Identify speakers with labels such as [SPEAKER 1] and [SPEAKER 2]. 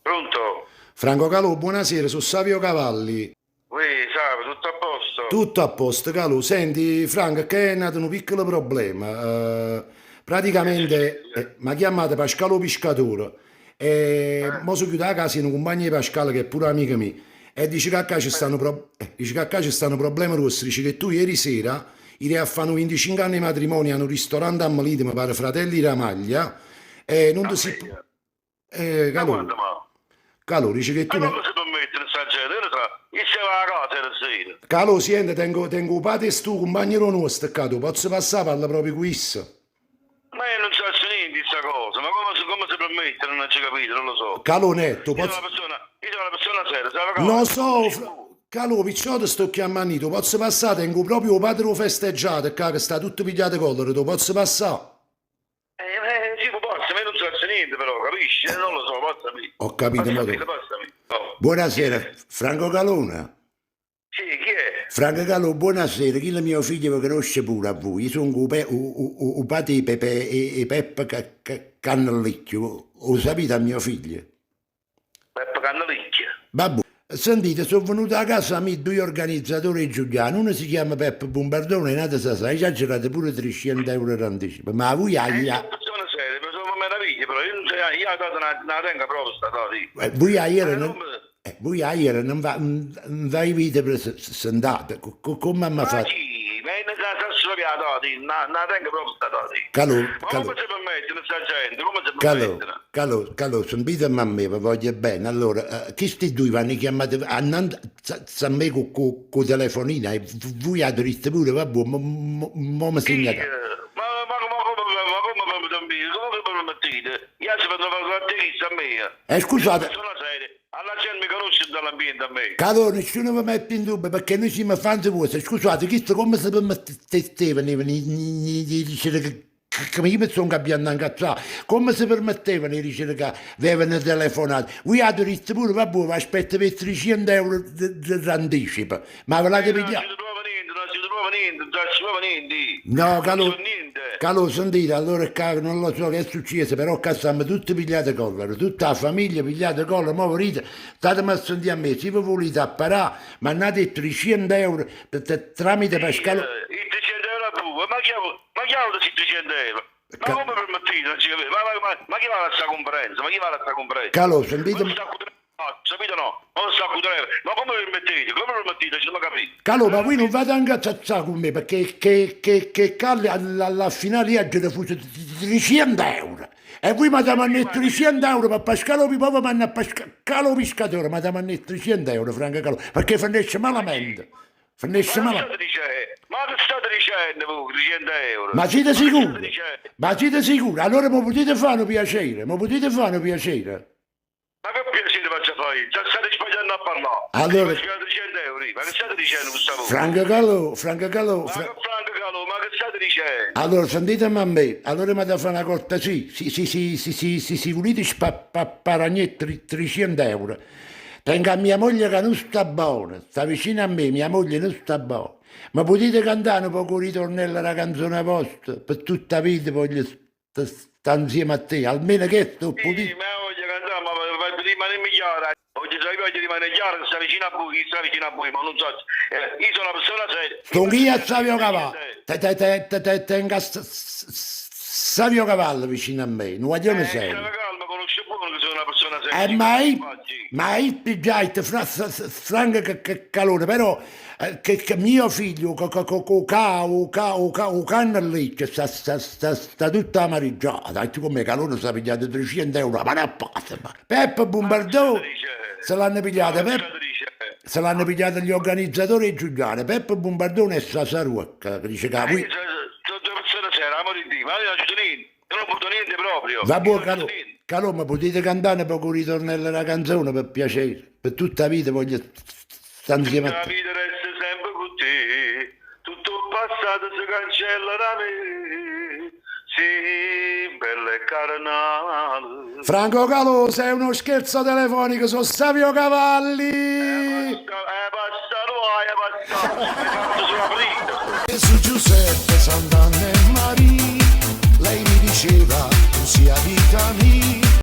[SPEAKER 1] Pronto?
[SPEAKER 2] Franco Calò, buonasera, so' Savio Cavalli.
[SPEAKER 1] Uè, Savio, tutto a posto?
[SPEAKER 2] Tutto a posto, Calò. Senti, Franco, che è nato nu piccolo problema. Praticamente m'ha chiamato Pascale 'o piscatore e mo so' ghiuto 'a casa 'e nu cumpagno 'e Pascale che è pure amico mio e dice che ccà ce sta nu pro- dice che ccà ce sta nu problema gruosso, dice che tu ieri sera ire a fa' nu 25 anni 'e matrimonio a nu ristorante a Melito, mi pare Fratelli Ramaglia, e nun te si...
[SPEAKER 1] Eh,
[SPEAKER 2] Calò,
[SPEAKER 1] Ma quando ma?
[SPEAKER 2] Calò, dice che tu
[SPEAKER 1] Ma
[SPEAKER 2] no...
[SPEAKER 1] come si permettono sta gente? Io lo so, io stavo a casa ieri sera.
[SPEAKER 2] Calò, siente, tengo, tengo 'o padre 'e stu cumpagno d' 'o nuosto ccà, t' 'o pozzo passà, parla proprio cu isso.
[SPEAKER 1] Ma io non saccio niente di sta cosa, ma come, come si permettono, non ci capito, non lo so.
[SPEAKER 2] Calò, neh, t' 'o
[SPEAKER 1] Io sono
[SPEAKER 2] pozzo...
[SPEAKER 1] una persona, io sono una persona seria, sai cosa?
[SPEAKER 2] Lo so, fra... Calò, picciò te sto chiammanno io, t' 'o pozzo passà, tengo proprio 'o padre d' 'o festeggiato ccà che sta tutto pigliato collera, t' 'o pozzo passà?
[SPEAKER 1] Eh, eh, sì, posso, ma io non so niente però, capisci? Non lo so, passami.
[SPEAKER 2] Ho capito, mo
[SPEAKER 1] Passami,
[SPEAKER 2] te-
[SPEAKER 1] passami. Oh.
[SPEAKER 3] Buonasera, Franco Calona.
[SPEAKER 1] Sì, chi è?
[SPEAKER 3] Franco Calò, buonasera, chillo mio figlio vi conosce pure a voi. Io sono 'o, pe- 'o, 'o, 'o padre 'e Pepe 'e, 'e Peppe Ca- Ca- Cannelicchio. 'O sapite a mio figlio?
[SPEAKER 1] Peppe Cannelicchio.
[SPEAKER 3] Vabbè. Sentite, sono venuto a casa mia due organizzatori 'e Giugliano, uno si chiama Peppe Bombardone e n'ato Sasà, e ci ha girato pure 300 euro d'anticipo, ma voi
[SPEAKER 1] Eh,
[SPEAKER 3] a,
[SPEAKER 1] sono persone serie, ma sono meraviglie, però io non so, io ho dato una, una tenga proprio sta data.
[SPEAKER 3] eh, voi ieri
[SPEAKER 1] Ma
[SPEAKER 3] non,
[SPEAKER 1] non mi-
[SPEAKER 3] voi ieri non va, non v'avete presentato, come mi
[SPEAKER 1] Ma
[SPEAKER 3] fatto?
[SPEAKER 1] chi? Ma io non so se la data, una tenga proprio sta data.
[SPEAKER 3] Calò,
[SPEAKER 1] Ma
[SPEAKER 3] calò.
[SPEAKER 1] come si permettono sta gente? Come si
[SPEAKER 3] Calò,
[SPEAKER 1] permettono?
[SPEAKER 3] calò, calò, sentite a me, vi voglio bene. Allora, eh, questi due vanno chiamati annanzi a me con il telefonino e voi avete detto pure, vabbè, mo, mo, mo mi
[SPEAKER 1] Chi?
[SPEAKER 3] segnate.
[SPEAKER 1] Ma, ma, ma, come, ma come mi come vi permettete? Io ci vedo a me.
[SPEAKER 3] Eh, scusate,
[SPEAKER 1] Sono seria, alla gente mi conosce dall'ambiente a me.
[SPEAKER 3] calò, nessuno mi mette in dubbio perché noi siamo fan di voi. Scusate, questo come si permetteva di di dire che che io mi sono cambiato incazzare, come si permettevano di dire che avevano telefonato? Voi avete detto pure, vabbè, vi aspetto per 300 euro d'anticipo, ma ve l'avete
[SPEAKER 1] Non
[SPEAKER 3] pigliato?
[SPEAKER 1] ci trova niente, non ci trova niente, non ci trova niente.
[SPEAKER 3] No,
[SPEAKER 1] Non
[SPEAKER 3] Calò,
[SPEAKER 1] c'è niente.
[SPEAKER 3] Calò, sentite, allora qua non lo so che è successo, però qua stiamo tutti pigliati collera, tutta la famiglia pigliata collera, mo volete, statemi a sentire a me, se voi volete apparare, mandate 300 euro tramite Pascale...
[SPEAKER 1] I 300 euro a bue, ma chi ma chi ha questi 300 euro? Ma
[SPEAKER 3] Ca-
[SPEAKER 1] come permettete? Non ci capisco. Ma, ma, ma, ma chi va a questa conferenza? Ma chi va a questa conferenza?
[SPEAKER 3] Calò,
[SPEAKER 1] Ma
[SPEAKER 3] sentite...
[SPEAKER 1] non sta a capito no? Ma non sta a Ma come permettete? Come permettete? Non ci capito.
[SPEAKER 3] Calò, ma voi non vate anche a incazzare con me, perché che, che, che Calli alla, alla finale io ho refuso 300 euro. E voi mi avete mandato 300 euro per Pascale Pipova, ma a Pascale Pescatore, mi avete mandato 300 euro, Franco Calò, perché finisce malamente. Finisce
[SPEAKER 1] Ma che
[SPEAKER 3] malamente.
[SPEAKER 1] state dicendo? Ma che state dicendo voi? 300 euro?
[SPEAKER 3] Ma siete
[SPEAKER 1] Ma che state
[SPEAKER 3] sicuri?
[SPEAKER 1] dicendo?
[SPEAKER 3] Ma siete sicuri? Allora mi potete fare un piacere, mi potete fare un piacere?
[SPEAKER 1] Ma che piacere faccio fare io? Già state sbagliando a parlare.
[SPEAKER 3] Allora-
[SPEAKER 1] Ma 300 euro, ma che state dicendo questa voce?
[SPEAKER 3] Franco Calò, Franco Calò,
[SPEAKER 1] Ma
[SPEAKER 3] Fra-
[SPEAKER 1] che Franco Calò, ma che state dicendo?
[SPEAKER 3] Allora, sentitemi a me, allora mi da fare una cortesia, si, si, si, si, si, si, si volete sparagnare 300 euro, tengo a mia moglie che non sta buona, sta vicino a me, mia moglie non sta buona, ma potete cantare un poco il ritornello della canzone vostra, per tutta la vita voglio stare insieme a te, almeno che sto
[SPEAKER 1] Sì,
[SPEAKER 3] potete...
[SPEAKER 1] ma voglio cantare, ma ma- rimanere chiaro. Voglio sapere, voglio rimanere chiaro che sta vicino a voi, chi sta vicino a voi, ma non so. Io sono una persona seria.
[SPEAKER 3] Sto qui a Savio Cavallo, te, te, te, te, te, tengo a Savio Cavallo vicino a me, non voglio
[SPEAKER 1] Eh,
[SPEAKER 3] serio.
[SPEAKER 1] stavo calmo, conosce buono che sono una persona seria.
[SPEAKER 3] Ma io,
[SPEAKER 1] Infatti.
[SPEAKER 3] ma io già fra, Franco Calone, però che, che mio figlio con o ca o ca o canna lì che sta, sta, sta, sta tutta amareggiata, e tu come Calone si è pigliato 300 euro, ma non passa. ma. Peppe Bombardone se l'hanno pigliata,
[SPEAKER 1] Ma che
[SPEAKER 3] Peppe,
[SPEAKER 1] state dicendo?
[SPEAKER 3] se l'hanno pigliata gli organizzatori di Giuliano, Peppe Bombardone e Sasarucca, che dice che voi...
[SPEAKER 1] Io sono sono due persone serie, amore di Dio, ma io non c'ho niente, io non porto niente proprio.
[SPEAKER 3] Va
[SPEAKER 1] Io
[SPEAKER 3] buon
[SPEAKER 1] non c'ho
[SPEAKER 3] Calò,
[SPEAKER 1] niente.
[SPEAKER 3] Calò, ma potete cantare poco ritornello della canzone per piacere, per tutta la vita voglio stare insieme a
[SPEAKER 1] La
[SPEAKER 3] te.
[SPEAKER 1] vita resta sempre con te, tutto il passato si cancella da me, sì, bella e carnale.
[SPEAKER 2] Franco Calò, sei uno scherzo telefonico, sono Savio Cavalli!
[SPEAKER 1] Eh, passato, è passato, è passato sulla fritta.
[SPEAKER 2] Su Giuseppe Sant'Anna.